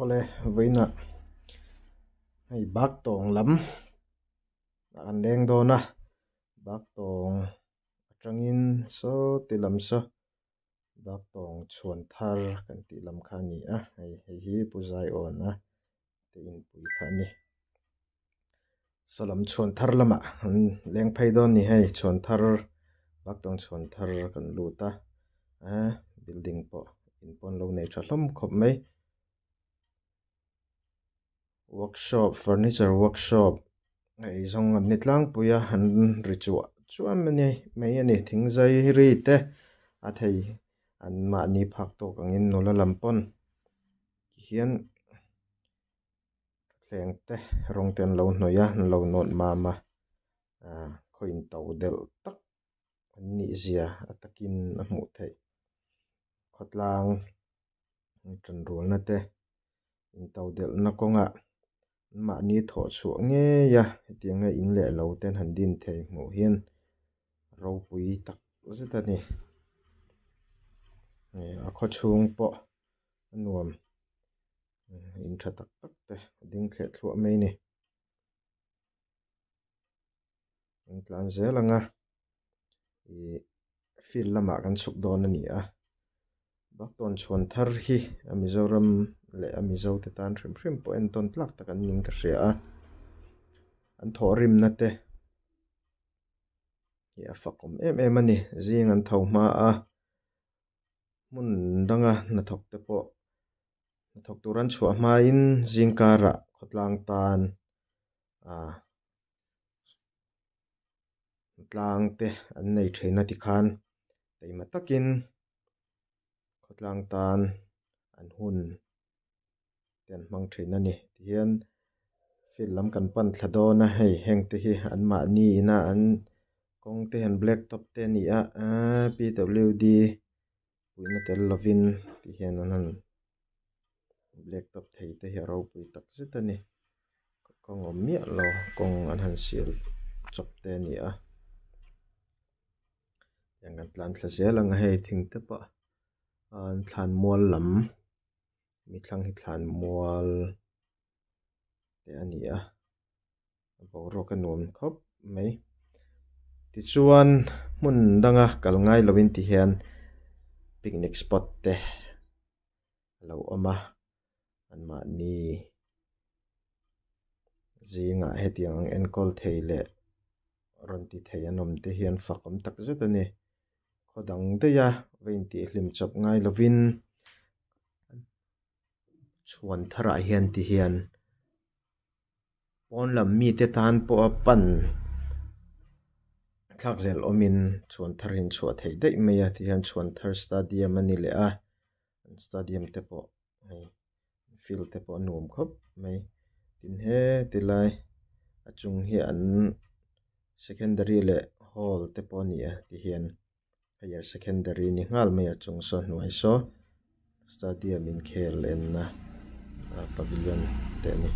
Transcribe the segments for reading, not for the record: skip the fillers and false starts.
Awle vawiinah hei bak tawng lam ah kan leng dawn a bak tawng atangin saw ti lam saw bak tawng chhuan thar kan tih lam kha a ni a hei hei hi pu zaiawna te inpui kha a ni saw lam chhuan thar lamah an leng phei dawn a ni hei chhuan thar bak tawng chhuan thar kan lut a ehh building pawh in pawn lo nei tha hlawm khawp mai workshop furniture workshop a eizawng an ni tlangpui a an ri chuah chuah mai a ni thing zai ri te a thei an mahni phak tawk angin nula lam pawn tihian thleng te rawng te an lo hnawih a an lo nawt mam a ah khaw in to delh tak an nih zia a takin a hmuh theih khawtlang tanrualna te intodelhna kawngah mahni thawh chhuah ngei a hetianga in leh lo te an han din thei hmuh hian ropui tak zet a ni a khaw chhung pawh a nuam in tha tak tak te a ding thleh thluah mai a ni. An tlan zel ang a ih field lamah kan chhuk dawn a ni a baktawn chhuan thar hi a Mizoram leh a Mizo te tan hrim hrim pawh entawn tlak tak an niin ka hria a an thawhrimna te hi a fakawm em em a ni zing an tho hma a hmun danga hnathawk te pawh hnathawk tur an chhuah hmain zing karah khawtlang tan ah tlang te an nei thin a tikhan taima takin khawtlang tan an hun te an hmang thin a ni tihian field lam kan pan thla dawn a hei heng te hi an mahni ina an kawng te hian black top te a ni a ahh p w d puihna tel lovin tihian an han black top thei te hi a ropui tak zet a ni kawng awm miah lo kawng an han sial chawp te a ni a tiang kan tlan thla zel ang a hei thing te pawh an thlan mual lam mi thlang hi thlan mual te a ni a boruak a nuam khawp mai tichuan hmun danga kal ngai lovin ti hian picnic spot te a lo awm a anmahni zingah hetiang ang enkawl thei leh rawn ti thei an awm te hian fak awm tak zet a ni khaw dang daih a va intihhlim chawp ngai lovin chhuan tharah hian ti hian pawn lam mite tan pawha pan thlak hlelh awmin chhuan thar hi an chhuah theih daih mai a tihian chhuan thar stadium a ni leh a stadium te pawh hei field te pawh a nuam khawp mai tin heti lai a chung hi an secondary leh hall te pawh a ni a tihian higher secondary ni nghal mai a chung saw hnuai saw stadium inkhel enna ah pavilion te a ni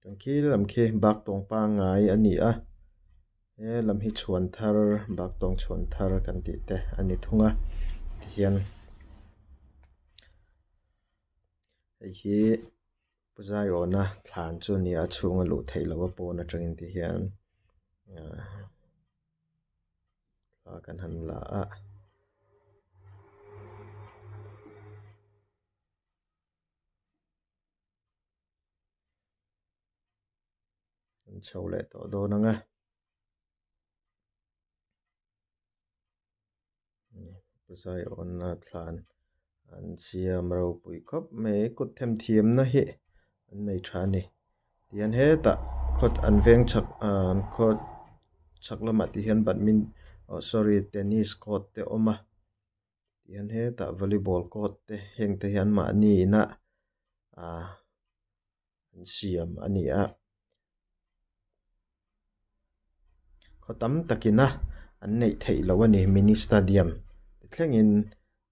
kan khi lam khi bak tawng pangngai a ni a he lam hi chhuan thar bak tawng chhuan thar kan tih te a ni thung a tihian hei hi Pu Zaiawna thlan chu a ni a chhunga luh theih loh a pawn atangin ti hian ahh thla kan han la a. An chho leh tawh dawn ang a. Zaiawna thlan an siam ropui khawp mai kut themthiamna hi an nei tha a ni tihian hetah khawt an veng chhak ah an khaw chhak lamah te hian badmin oh sorry tennis court te a awm a tihian hetah volleyball court te heng te hian mahni inah ah an siam a ni a khaw tam takin a an neih theih loh a ni mini stadium te thlengin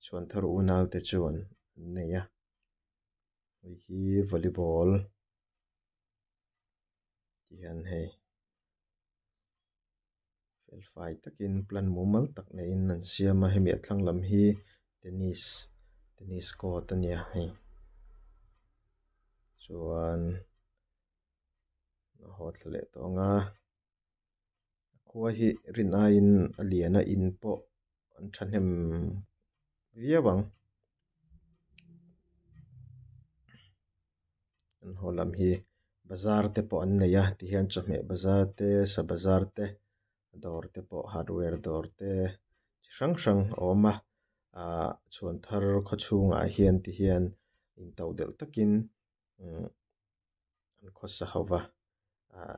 chhuan thar unau te chuan an nei a hei hi volleyball ti hian hei felfai takin plan mumal tak neiin an siam a hemi a thlang lam hi tennis. Tennis court a nia hei chuan a haw thla leh tawh ang a khua hi rin aiin a lian a in pawh an thahnem viau ang an haw lam hi bazar te pawh an nei a tihian chawhmeh bazar te sa bazar te dawr te pawh hardware dawr te chi hrang hrang a awm a ahh chhuan thar khaw chhungah hian ti hian in to delh takin umm an khawsa ho va ahh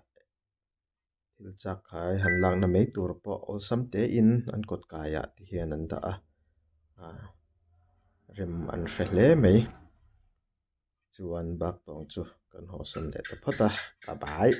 thil chak khai han lakna mai tur pawh awlsam te in an kawt kaiah ti hian an dah a ahh rem an hre hle mai chuan bak tawng chu kan haw sawn leh ta phawt a bye bye.